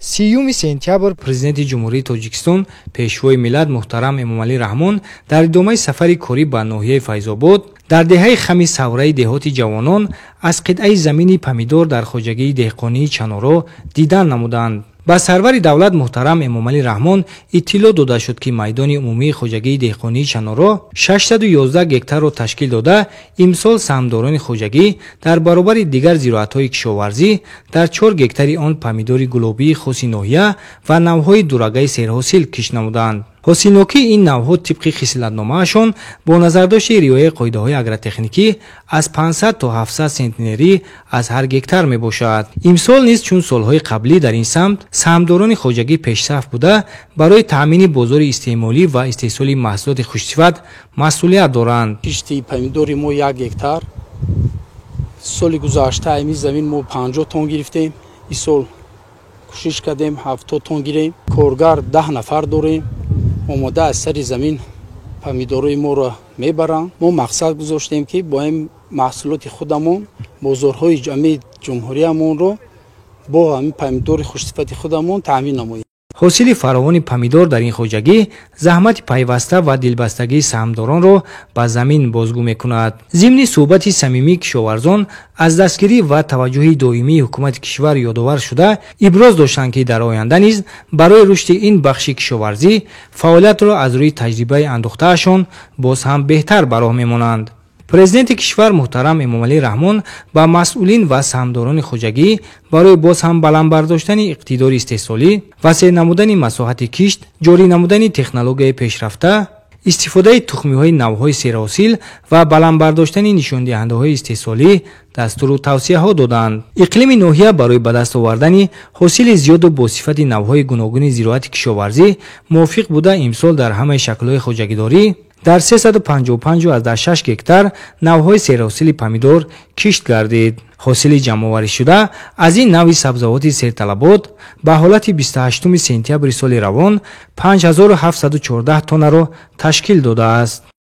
30 сентябр Президенти Ҷумҳурии Тоҷикистон, Пешвои миллат муҳтарам Эмомалӣ Раҳмон дар идомаи сафари корӣ ба ноҳияи Файзобод, дар деҳаи Хами Савраи деҳоти Ҷавонон аз қитъаи замини помидор дар хоҷагии деҳқонии Чаноро дидан намуданд. Ба сарвари давлат муҳтарам Эмомалӣ Раҳмон иттилоъ дода шуд, ки майдони умумии хоҷагии деҳқонии Чаноро 611 гектарро ташкил дода, имсол саҳмдорони хоҷагӣ дар баробари дигар зироатҳои кишоварзӣ дар 4 гектари он помидори гулобии хоси ноҳия ва навъҳои дурагаи серҳосил кишт намуданд. Ҳосилнокии ин навъҳо тибқи хислатномаашон бо назардошти риояи қоидаҳои агротехникӣ аз 500 то 700 сентнерӣ аз ҳар гектар мебошад. Имсол низ чун солҳои қаблӣ дар ин самт саҳмдорони хоҷагӣ пешсаф буда, барои таъмини бозори истеъмолӣ ва истеҳсоли маҳсулоти хушсифат масъулият доранд. Кишти помидори мо 1 гектар. Соли гузашта ҳамин замин мо 50 тонн гирифтем. Ин сол кӯшиш кардем, 70 тонн гирем. Коргар 10 нафар дорем, омода аз сари замин помидорои моро мебаранд. Мо мақсад гузоштем, ки бо ин маҳсулоти худамон бозорҳои ҷамъи ҷумҳуриямонро бо ҳамин помидори хушсифати худамон таъмин намоем. Ҳосили фаровони помидор дар ин хоҷагӣ заҳмати пайваста ва дилбастагии саҳмдоронро ба замин бозгӯ мекунад. Зимни суҳбати самимии кишоварзон аз дастгирӣ ва таваҷҷӯҳи доимии ҳукумати кишвар ёдовар шуда, иброз доштанд, ки дар оянда низ барои рушди ин бахши кишоварзӣ фаъолиятро аз рӯи таҷрибаи андӯхтаашон боз ҳам беҳтар ба роҳ мемонанд. Президенти кишвар муҳтарам Эмомалӣ Раҳмон ба масъулин ва саҳмдорони хоҷагӣ барои боз ҳам баланд бардоштани иқтидори истеҳсолӣ, васеъ намудани масоҳати кишт, ҷорӣ намудани технологияи пешрафта, истифодаи тухмиҳои навъҳои серҳосил ва баланд бардоштани нишондиҳандаҳои истеҳсолӣ дастуру тавсияҳо доданд. Иқлими ноҳия барои ба даст овардани ҳосили зиёду бо сифати навъҳои гуногуни зироати кишоварзӣ мувофиқ буда, имсол дар ҳамаи шаклҳои хоҷагидорӣ дар 355,6 гектар навъҳои серҳосили помидор кишт гардид. Ҳосили ҷамъоварӣшуда аз ин навъи сабзавоти серталабот ба ҳолати 28 сентябри соли равон 5714 тоннаро ташкил додааст.